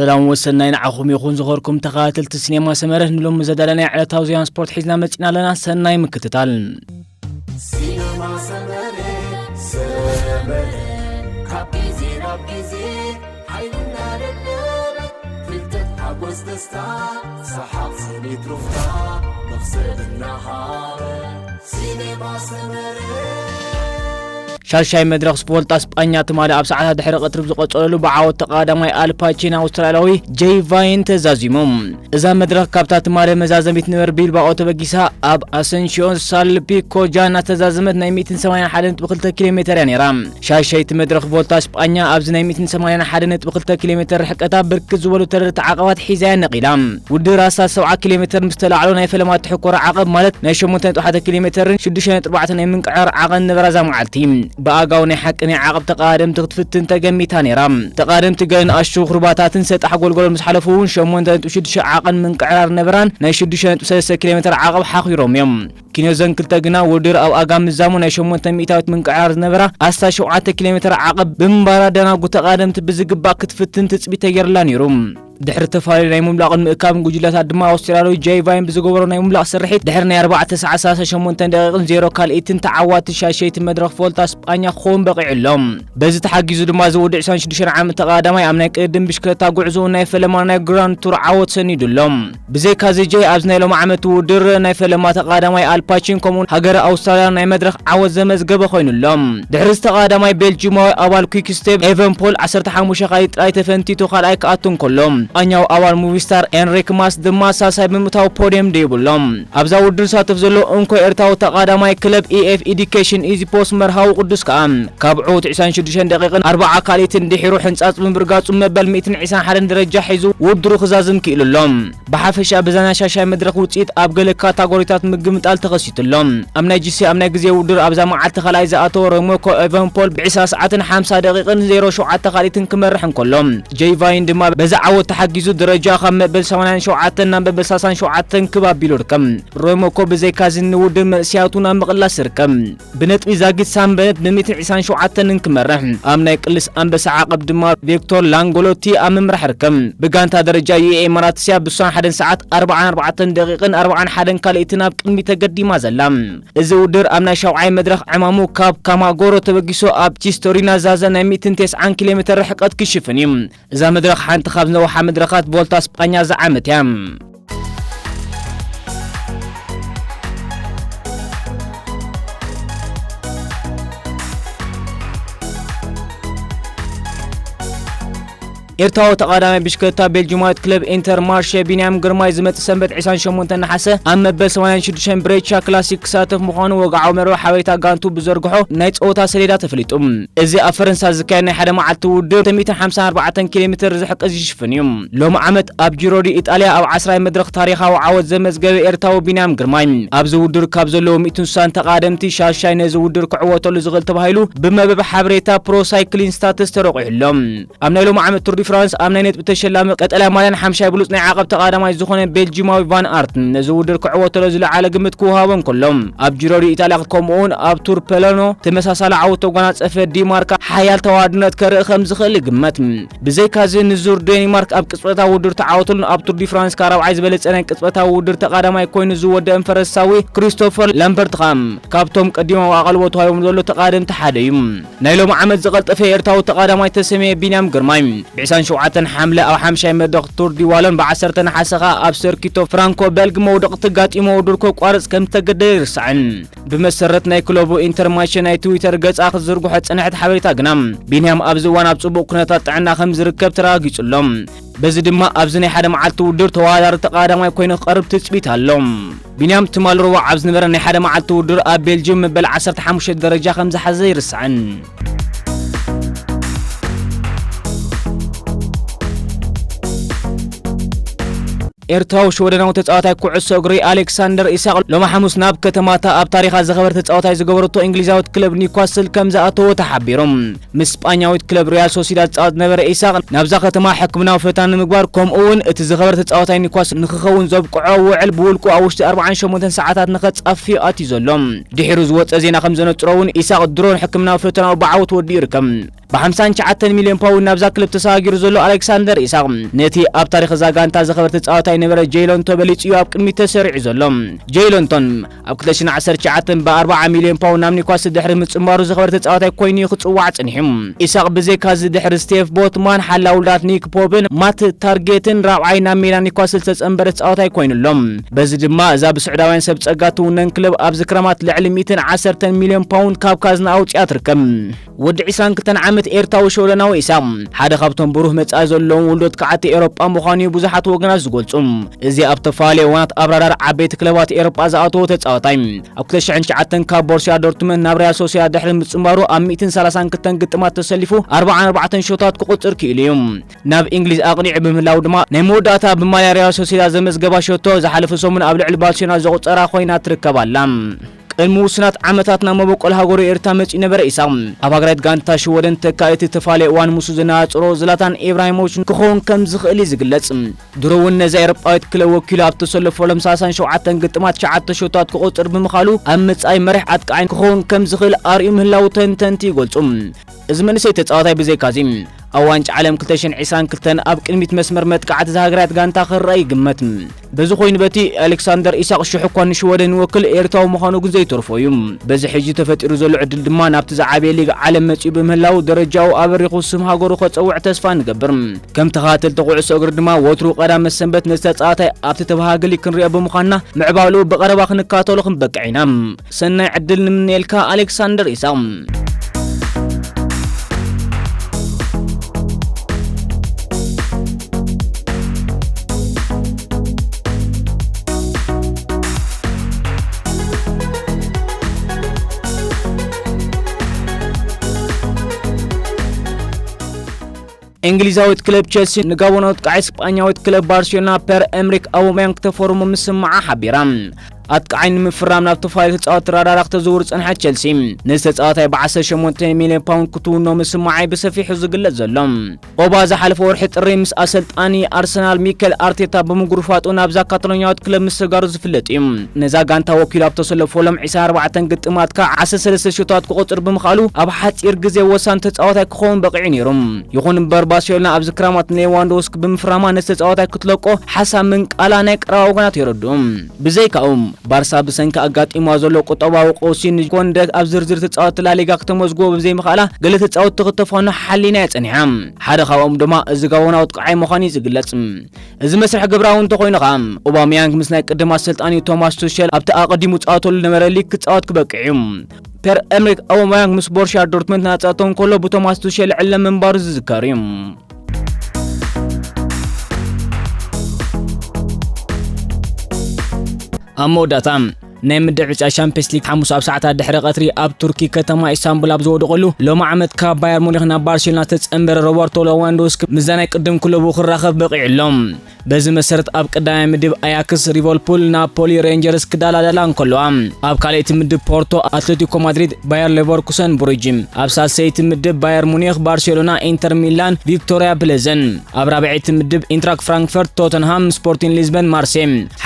ሰላም ወሰናይ ንዓኹም ይኹን ዝኸርኩም ተኸታተልቲ ሲኔማ ሰመረ፣ ንሎሚ ዘዳለናይ ዕለታዊ ዜና ስፖርት ሒዝና መጺና ኣለና። ሰናይ ምክትታል። ሲነማ ሰመረ፣ ሰመረ፣ ካብ ግዜ ናብ ግዜ ሓይልና ደለበ፣ ፍልጠት ሓጎስ ደስታ፣ ሰሓቕ ስኒት ሩፍታ፣ መኽሰብ እናሃበ፣ ሲነማ ሰመረ። ሻሻይ መድረኽ ቮልታ ስጳኛ ትማሊ ኣብ ሰዓታት ድሕሪ ቀትሪ ብዝቐጸለሉ ብዓወት ተቐዳማይ ኣልፓቺን ኣውስትራልያዊ ጄይ ቫይን ተዛዚሞም። እዛ መድረኽ ካብታ ትማሊ መዛዘሚት ንበር ቢልባኦ ተበጊሳ ኣብ ኣሰንሲዮን ሳልፒኮጃ እናተዛዘመት ናይ ሚእትን ሰማንያን ሓደን ነጥቢ ክልተ ኪሎ ሜተር እያ ነይራ። ሻሻይቲ መድረኽ ቮልታ ስጳኛ ኣብዚ ናይ ሚእትን ሰማንያን ሓደን ነጥቢ ክልተ ኪሎ ሜተር ርሕቀታ ብርክት ዝበሉ ተረርቲ ዓቐባት ሒዛ እያ ነቒላ። ውድድር ኣስታት ሰብዓ ኪሎ ሜተር ምስ ተላዕሎ ናይ ፈለማ ትሕኮር ዓቐብ ማለት ናይ ሸሞንተ ነጥቢ ሓደ ኪሎ ሜተርን ሽዱሽተ ነጥቢ ኣርባዕተ ናይ ምንቅዕራር ዓቐን ነበራ እዛ መዓልቲ። ብኣጋው ናይ ሓቂ ናይ ዓቐብ ተቐዳደምቲ ክትፍትን ተገሚታ ነይራ። ተቐዳደምቲ ገለ ንኣሽቱ ኹርባታትን ሰጣሕ ጎልጎሎን ምስ ሓለፉ እውን ሸሞንተ ነጥቢ ሽዱሽተ ዓቐን ምንቅዕራር ነበራን ናይ ሽዱሽተ ነጥቢ ሰለስተ ኪሎ ሜተር ዓቐብ ሓኺሮም እዮም። ኪኖዘን ክልተ ግና ውድድር ኣብ ኣጋ ምዛሙ ናይ ሸሞንተ ሚእታዊት ምንቅዕራር ዝነበራ ኣስታት ሸውዓተ ኪሎ ሜተር ዓቐብ ብምንባራ ደናጉ ተቐዳደምቲ ብዝግባእ ክትፍትን ትጽቢት ተገይርላ ነይሩ። ድሕሪ ተፈላለዩ ናይ ምምላቕን ምእካብን ጉጅለታት ድማ ኣውስትራልያዊ ጄይ ቫይን ብዝገበሮ ናይ ምምላቕ ስርሒት ድሕሪ ናይ ኣርባዕተ ሰዓት ሰላሳ ሸሞንተ ደቂቕን ዜሮ ካልኢትን ተዓዋቲ ሻሸይቲ መድረኽ ቮልታ ስጳኛ ክኸውን በቒዑ ኣሎ። በዚ ተሓጊዙ ድማ እዚ ውድድር ዕስራን ሽዱሽተን ዓመት ተቐዳዳማይ ኣብ ናይ ቅድድም ብሽክለታ ጉዕዞኡ ናይ ፈለማ ናይ ግራንድ ቱር ዓወት ሰኒዱ ኣሎ። ብዘይካዚ ጄይ ኣብዚ ናይ ሎሚ ዓመት ውድድር ናይ ፈለማ ተቐዳዳማይ ኣልፓቺን ከምኡውን ሃገረ ኣውስትራልያ ናይ መድረኽ ዓወት ዘመዝገበ ኮይኑ ኣሎ። ድሕሪ እዚ ተቐዳዳማይ ቤልጂማዊ ኣባል ኲክ ስቴፕ ኤቨን ፖል ዓሰርተ ሓሙሽተ ካልኢት ጥራይ ተፈንቲቱ ካልኣይ ክኣቱ እንከሎ፣ ስጳኛዊ ኣባል ሙቪስታር ኤንሪክ ማስ ድማ ሳልሳይ ብምእታው ፖድየም ደይቡ ኣሎ። ኣብዛ ውድድር ዝሳተፍ ዘሎ እንኮ ኤርትራዊ ተቐዳዳማይ ክለብ ኢኤፍ ኤዱኬሽን ኢዚ ፖስት መርሃዊ ቅዱስ ከኣ ካብ ዕዉት ዕስራን ሽዱሽተን ደቂቕን ኣርብዓ ካልኢትን ድሒሩ ሕንጻጽ ብምርጋጹ መበል ሚእትን ዕስራን ሓደን ደረጃ ሒዙ ውድድሩ ክዛዝም ክኢሉ ኣሎ። ብሓፈሻ ብዛ ናይ ሻሻይ መድረኽ ውጽኢት ኣብ ገለ ካታጎሪታት ምግምጣል ተኸሲቱ ኣሎ። ኣብ ናይ ጂሲ ኣብ ናይ ግዜ ውድድር ኣብዛ መዓልቲ ካልኣይ ዝኣተወ ሮሞኮ ኤቨንፖል ብዕስራ ሰዓትን ሓምሳ ደቂቕን ዜሮ ሸውዓተ ካልኢትን ክመርሕ እንከሎ፣ ጄይ ቫይን ድማ በዚ ዓወት ተሓጊዙ ደረጃ ካብ መበል ሰማንያን ሸውዓተን ናብ መበል ሰላሳን ሸውዓተን ክብ ኣቢሉ ይርከብ። ሮሞኮ ብዘይካዚ ንውድድር መንእሰያቱ ናብ ምቕላስ ይርከብ። ብነጥቢ ዛጊት ሳምበነት ብሚእትን ዕስራን ሸውዓተን እንክመርሕ፣ ኣብ ናይ ቅልስ ኣንበሳ ዓቐብ ድማ ቪክቶር ላንጎሎቲ ኣብ ምምራሕ ይርከብ። ብጋንታ ደረጃ ዩኤ ኢማራት እስያ ብሳን ሓደን ሰዓት ኣርባዓን ኣርባዕተን ደቂቕን ኣርባዓን ሓደን ካልኢትን ኣብ ቅድሚት ተገዲማ ዘላ። እዚ ውድድር ኣብ ናይ ሻውዓይ መድረኽ ዕማሙ ካብ ካማጎሮ ተበጊሱ ኣብ ቺስቶሪና ዛዘ ናይ ሚእትን ተስዓን ኪሎ ሜተር ርሕቀት ክሽፍን እዩ። እዛ መድረኽ ሓንቲ ካብ ዝነውሓ መድረኻት ቮልታ ስጳኛ እዛ ዓመት እያ። ኤርትራዊ ተቐዳዳማይ ብሽክለታ ቤልጂማዊት ክለብ ኢንተር ማርሸ ቢንያም ግርማይ ዝመጽእ ሰንበት ዕስራን ሸሞንተን ነሓሰ ኣብ መበል ሰማንያን ሽዱሽተን ብሬቻ ክላሲክ ክሳተፍ ምዃኑ ወግዓዊ መርበብ ሓበሬታ ጋንቱ ብዘርግሖ ናይ ጸወታ ሰሌዳ ተፈሊጡ። እዚ ኣብ ፈረንሳ ዝካየድ ናይ ሓደ መዓልቲ ውድድር ክልተ ሚእትን ሓምሳን ኣርባዕተን ኪሎ ሜተር ዝሕቀ ዝሽፍን እዩ። ሎሚ ዓመት ኣብ ጂሮ ዲ ኢጣልያ ኣብ ዓስራይ መድረኽ ታሪኻዊ ዓወት ዘመዝገበ ኤርትራዊ ቢንያም ግርማይ ኣብዚ ውድድር ካብ ዘለዉ ሚእትን ስሳን ተቐዳደምቲ ሻሻይ ነዚ ውድድር ክዕወተሉ ዝኽእል ተባሂሉ ብመርበብ ሓበሬታ ፕሮ ሳይክሊን ስታትስ ተረቑሑ ኣሎ። ኣብ ናይ ሎሚ ዓመት ቱር ዲ ፍራንስ ኣብ ናይ ነጥቢ ተሸላሚ ቀጠልያ ማልያን ሓምሻይ ብሉጽ ናይ ዓቐብ ተቐዳዳማይ ዝኾነ ቤልጂማዊ ቫን ኣርት ነዚ ውድድር ክዕወተሉ ዝለዓለ ግምት ክወሃቦ እንከሎ፣ ኣብ ጂሮ ዲ ኢጣልያ ከምኡውን ኣብ ቱር ፔሎኖ ተመሳሳሊ ዓወት ተጓናጸፈ ዲማርካ ሓያል ተዋድነት ከርኢ ከም ዝኽእል ይግመት። ብዘይካዚ ንዙር ዴንማርክ ኣብ ቅጽበታዊ ውድድር ተዓወተሉን ኣብ ቱር ዲ ፍራንስ ካብ ራብዓይ ዝበለጸ ናይ ቅጽበታዊ ውድድር ተቐዳማይ ኮይኑ ዝወደአን ፈረንሳዊ ክሪስቶፈር ላምበርት ኸኣ ካብቶም ቀዲሞም ኣቓልቦ ተዋሂቦም ዘሎ ተቐዳደምቲ ሓደ እዩ። ናይ ሎሚ ዓመት ዝቐልጠፈ ኤርትራዊ ተቐዳማይ ተሰምየ ቢንያም ግርማይ ብዕስራን ሸውዓተን ሓምለ ኣብ ሓምሻይ መድረኽ ቱር ዲ ዋሎን ብዓሰርተ ነሓሰ ኸኣ ኣብ ሰርኪቶ ፍራንኮ በልግ መውደቕቲ ጋጢሞ ውድድር ከቋርጽ ከም ዝተገደደ ይርሳዕን። ብመሰረት ናይ ክለቡ ኢንተርማርሸ ናይ ትዊተር ገጻ ክትዝርግሖ ዝጸንሐት ሓበሬታ ግና፣ ቢንያም ኣብዚ እዋን ኣብ ጽቡቕ ኩነታት ጥዕና ከም ዝርከብ ተረጋጊጹ ኣሎ። በዚ ድማ ኣብዚ ናይ ሓደ መዓልቲ ውድድር ተወዳዳሪ ተቐዳዳማይ ኮይኑ ክቐርብ ትጽቢት ኣሎ። ቢንያም ትማሊ ረቡዕ ኣብ ዝነበረ ናይ ሓደ መዓልቲ ውድድር ኣብ ቤልጅየም መበል ዓሰርተ ሓሙሽተ ደረጃ ከም ዝሓዘ ኣይርሳዕን። ኤርትራዊ ሽወደናዊ ተጻዋታይ ኩዕሶ እግሪ ኣሌክሳንደር ኢሳቕ ሎሚ ሓሙስ ናብ ከተማታ ኣብ ታሪኻ ዝኸበረ ተጻዋታይ ዝገበረቶ እንግሊዛዊት ክለብ ኒውካስል ከም ዝኣተወ ተሓቢሩ። ምስ ስጳኛዊት ክለብ ሪያል ሶሲዳድ ዝጻወት ዝነበረ ኢሳቕ ናብዛ ከተማ ሕክምናዊ ፈተና ንምግባር ከምኡ እውን እቲ ዝኸበረ ተጻዋታይ ኒውካስል ንክኸውን ዘብቅዖ ውዕል ብውልቁ ኣብ ውሽጢ ኣርባዓን ሸሞንተን ሰዓታት ንኸጻፍዮ ኣትዩ ዘሎ። ድሒሩ ዝወጸ ዜና ከም ዘነጽሮ እውን ኢሳቕ ድሮን ሕክምናዊ ፈተናኡ ብዓወት ወዲኡ ይርከብ። ብ59 ሚልዮን ፓውንድ ናብዛ ክለብ ተሰጋጊሩ ዘሎ ኣሌክሳንደር ኢሳቕ፣ ነቲ ኣብ ታሪኽ እዛ ጋንታ ዘኸበረ ተጻዋታይ ነበረ ጄይሎንቶ በሊጹ እዩ ኣብ ቅድሚት ተሰሪዑ ዘሎ። ጄይሎንቶን ኣብ ክልተ ሽሕን ዓሰርተ ትሽዓተን ብ ኣርብዓ ሚልዮን ፓውንድ ናብ ኒውካስል ድሕሪ ምጽንባሩ ዘኸበረ ተጻዋታይ ኮይኑ እዩ ክጽዋዕ ጸኒሑ። ኢሳቕ ብዘይካዚ ድሕሪ ስቴፍ ቦትማን፣ ሓላው ውልዳት ኒክ ፖፕን ማት ታርጌትን ራብዓይ ናብ ሜዳ ኒውካስል ዝተጸንበረ ተጻዋታይ ኮይኑ ኣሎ። በዚ ድማ እዛ ብስዑዳውያን ሰብ ጸጋ ትውነን ክለብ ኣብዚ ክረማት ልዕሊ ሚእትን ዓሰርተን ሚልዮን ፓውንድ ካብ ካዝና ኣውጺኣ ትርከብ። ወዲ ዕስራን ክልተን ዓመት ኤርትራዊ ሽወደናዊ ኢሳቕ፣ ሓደ ካብቶም ብሩህ መጻኢ ዘለዎም ውሉድ ከዓቲ ኤውሮጳ ምዃኑ እዩ ብዙሓት ወገናት ዝገልጹ። እዚ ኣብ ተፈላለየ እዋናት ኣብ ራዳር ዓበይቲ ክለባት ኤውሮጳ ዝኣተወ ተጻዋታይ፣ ኣብ ክልተ ሽሕን ትሽዓተን ካብ ቦርሲያ ዶርትመንድ ናብ ሪያል ሶሲዳድ ድሕሪ ምጽንባሩ ኣብ ሚእትን ሰላሳን ክልተን ግጥማት ተሰሊፉ ኣርብዓን ኣርባዕተን ሾታት ክቑጽር ክኢሉ እዩ። ናብ እንግሊዝ ኣቕኒዑ ብምህላው ድማ ናይ መወዳእታ ብማልያ ሪያል ሶሲዳድ ዘመዝገባ ሸቶ ዝሓለፈ ሰሙን ኣብ ልዕሊ ባርሴሎና ዘቑጸራ ኮይና ትርከብ ኣላ። ቅድሚ ውሱናት ዓመታት ናብ መበቆል ሃገሩ ኤርትራ መጺኡ ነበረ ኢሳቕ። ኣብ ሃገራዊት ጋንታ ሽወደን ተካኢቲ ተፋለየ እዋን ምስኡ ዘነጻጽሮ ዝላታን ኢብራሂሞቪች ክኸውን ከም ዝኽእል እዩ ዝግለጽ። ድሮ እውን ነዛ ኤውሮጳዊት ክለብ ወኪሉ ኣብ ተሰለፈሎም ሰላሳን ሸውዓተን ግጥማት ትሽዓተ ሾታት ክቑጽር ብምኻሉ ኣብ መጻኢ መሪሕ ኣጥቃዓይ ክኸውን ከም ዝኽእል ኣርእዩ ምህላው ተንተንቲ ይገልጹ። እዚ መንእሰይ ተጻዋታይ ብዘይካዚ ኣብ ዋንጫ ዓለም ክልተ ሽሕን ዕስራን ክልተን ኣብ ቅድሚት መስመር መጥቃዕቲ እዛ ሃገራዊት ጋንታ ክረአ ይግመት። በዚ ኮይኑ በቲ ኣሌክሳንደር ኢሳቕ ሽሕ እኳ ንሽወደን ይወክል፣ ኤርትራዊ ምዃኑ ግን ዘይተርፎ እዩ። በዚ ሕጂ ተፈጢሩ ዘሎ ዕድል ድማ ናብቲ ዝዓበየ ሊግ ዓለም መጺኡ ብምህላው ደረጃኡ ኣበሪኹ ስም ሃገሩ ከጸውዕ ተስፋ ንገብር። ከም ተኸታተልቲ ኩዕሶ እግሪ ድማ ወትሩ ቀዳም መሰንበት ነዚ ተጻዋታይ ኣብቲ ተባሃጊ ሊግ ክንሪኦ ብምዃንና ምዕባለኡ ብቐረባ ክንከታተሎ ክንበቅዕ ኢና። ሰናይ ዕድል ንምነየልካ ኣሌክሳንደር ኢሳቕ። እንግሊዛዊት ክለብ ቸልሲ ንጋቦናዊ ኣጥቃዓይ ስጳኛዊት ክለብ ባርሴሎና ፐር ኤምሪክ ኣውባሜያንግ ክተፈርሞ ምስምዓ ሓቢራ። ኣጥቃዓይ ንምፍራም ናብ ተፈላለዩ ተጻወትቲ ራዳራ ክተዘውር ዝጸንሐት ቸልሲ፣ ነዚ ተጻዋታይ ብ ዓሰርተ ሸሞንተ ሚልዮን ፓውንድ ክትውኖ ምስምዓይ ብሰፊሑ ዝግለጽ ዘሎ። ኦባ ዝሓለፈ ወርሒ ጥሪ ምስ ኣሰልጣኒ ኣርሰናል ሚኬል ኣርቴታ ብምጉርፋጡ ናብዛ ካታሎኛዊት ክለብ ምስጋሩ ዝፍለጥ እዩ። ነዛ ጋንታ ወኪሉ ኣብ ተሰለፈሎም ዕስራን ኣርባዕተን ግጥማት ከኣ ዓሰርተ ሰለስተ ሾታት ክቆጽር ብምኽኣሉ ኣብ ሓጺር ግዜ ወሳኒ ተጻዋታይ ክኸውን በቒዑ ነይሩ። ይኹን እምበር ባርሴሎና ኣብዚ ክራማት ንሌዋንዶውስኪ ብምፍራማ ነቲ ተጻዋታይ ክትለቆ ሓሳብ ምንቃላ ናይ ቀረባ ወገናት የረድኡ። ብዘይካኡ ባርሳ ብሰንኪ ኣጋጢምዋ ዘሎ ቁጠባዊ ቀውሲ ንኮንደ ኣብ ዝርዝር ተጻወትቲ ላሊጋ ክተመዝግቦ ብዘይምኽኣላ ገለ ተጻወትቲ ክተፋንሖ ሓሊና እያ ጸኒሓ። ሓደ ካብኦም ድማ እዚ ጋቦናዊ ኣጥቃዓይ ምዃኑ እዩ ዝግለጽ። እዚ መስርሕ ግብራዊ እንተኾይኑ ኸኣ ኦባምያንግ ምስ ናይ ቅድም ኣሰልጣኒኡ ቶማስ ቱሸል ኣብቲ ኣቐዲሙ ዝጻወተሉ ዝነበረ ሊግ ክጻወት ክበቅዕ እዩ። ፔር ኤምሪክ ኦባምያንግ ምስ ቦርሻ ዶርትመንድ እናጻወተ እንከሎ ብቶማስ ቱሸል ይዕለም ምንባሩ ዝዝከር እዩ። ኣብ መወዳእታ ናይ ምድብ ዕጫ ሻምፒየንስ ሊግ ሓሙስ ኣብ ሰዓታት ድሕሪ ቀትሪ ኣብ ቱርኪ ከተማ ኢስታንቡል ኣብ ዝወደቐሉ ሎሚ ዓመት ካብ ባየር ሙኒክ ናብ ባርሴሎና ዝተጸንበረ ሮበርቶ ሌዋንዶውስኪ ምስዛ ናይ ቅድም ክለቡ ክራኸብ በቒዑ ኣሎ። በዚ መሰረት ኣብ ቀዳማይ ምድብ ኣያክስ፣ ሊቨርፑል፣ ናፖሊ፣ ሬንጀርስ ክዳላዳላ እንከለዋ ኣብ ካልኣይቲ ምድብ ፖርቶ፣ ኣትሌቲኮ ማድሪድ፣ ባየር ሌቨርኩሰን፣ ብሩጅ፣ ኣብ ሳልሰይቲ ምድብ ባየር ሙኒክ፣ ባርሴሎና፣ ኢንተር ሚላን፣ ቪክቶሪያ ፕሌዘን፣ ኣብ ራብዐይቲ ምድብ ኢንትራክ ፍራንክፈርት፣ ቶተንሃም፣ ስፖርቲንግ ሊዝበን፣ ማርሴ፣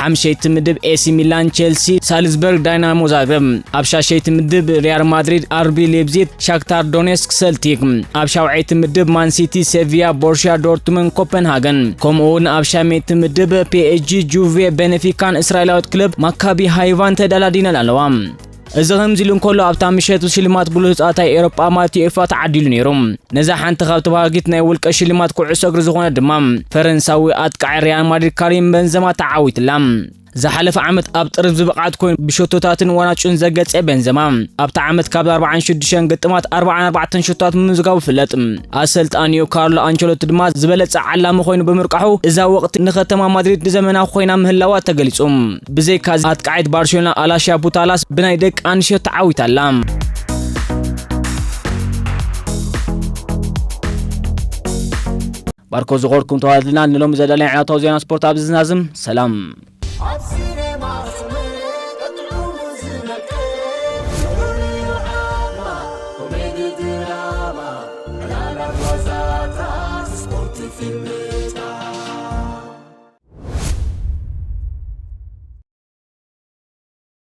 ሓምሸይቲ ምድብ ኤሲ ሚላን፣ ቼልሲ፣ ሳልዝበርግ፣ ዳይናሞ ዛግረብ፣ ኣብ ሻሸይቲ ምድብ ሪያል ማድሪድ፣ ኣርቢ ሌፕዚግ፣ ሻክታር ዶኔስክ፣ ሰልቲክ፣ ኣብ ሻውዐይቲ ምድብ ማን ሲቲ፣ ሴቪያ፣ ቦርሺያ ዶርትመንድ፣ ኮፐንሃገን፣ ከምኡ እውን ኣብ ሻምየይቲ ምድብ ፒኤስጂ፣ ጁቬ፣ ቤኔፊካን እስራኤላዊት ክለብ ማካቢ ሃይፋን ተዳላዲነን ኣለዋ። እዚ ከምዚ ኢሉ እንከሎ ኣብታ ምሸት ሽልማት ብሉጽ ተጻዋታይ ኤውሮጳ ማለት ዩኤፋ ተዓዲሉ ነይሩ። ነዛ ሓንቲ ካብ ተባሃጊት ናይ ውልቀ ሽልማት ኩዕሶ እግሪ ዝኾነት ድማ ፈረንሳዊ ኣጥቃዒ ሪያል ማድሪድ ካሪም በንዘማ ተዓዊትላ። ዝሓለፈ ዓመት ኣብ ጥርዚ ብቕዓት ኮይኑ ብሸቶታትን ዋናጩን ዘገጸ በንዘማ ኣብቲ ዓመት ካብ ኣርባዓን ሽዱሽተን ግጥማት ኣርባዓን ኣርባዕተን ሸቶታት ምምዝጋቡ ይፍለጥ። ኣሰልጣኒኡ ካርሎ ኣንቸሎቲ ድማ ዝበለጸ ዓላሚ ኮይኑ ብምርቃሑ እዛ ወቕቲ ንከተማ ማድሪድ ንዘመና ኮይና ምህላዋ ተገሊጹ። ብዘይካዚ ኣጥቃዒት ባርሴሎና ኣላሽያ ፑታላስ ብናይ ደቂ ኣንስትዮ ተዓዊታ ኣላ። ባርኮ ዝኾርኩም ተዋድልና ንሎም ዘዳለና ዕለታዊ ዜና ስፖርት ኣብዚ ዝናዝም ሰላም። ኣብ ሲኔማ ጥዑሙ ዝነቅል፣ ኮሜዲ ድራማ፣ ዕላላት ዋዛታት፣ ስፖርት ፊልም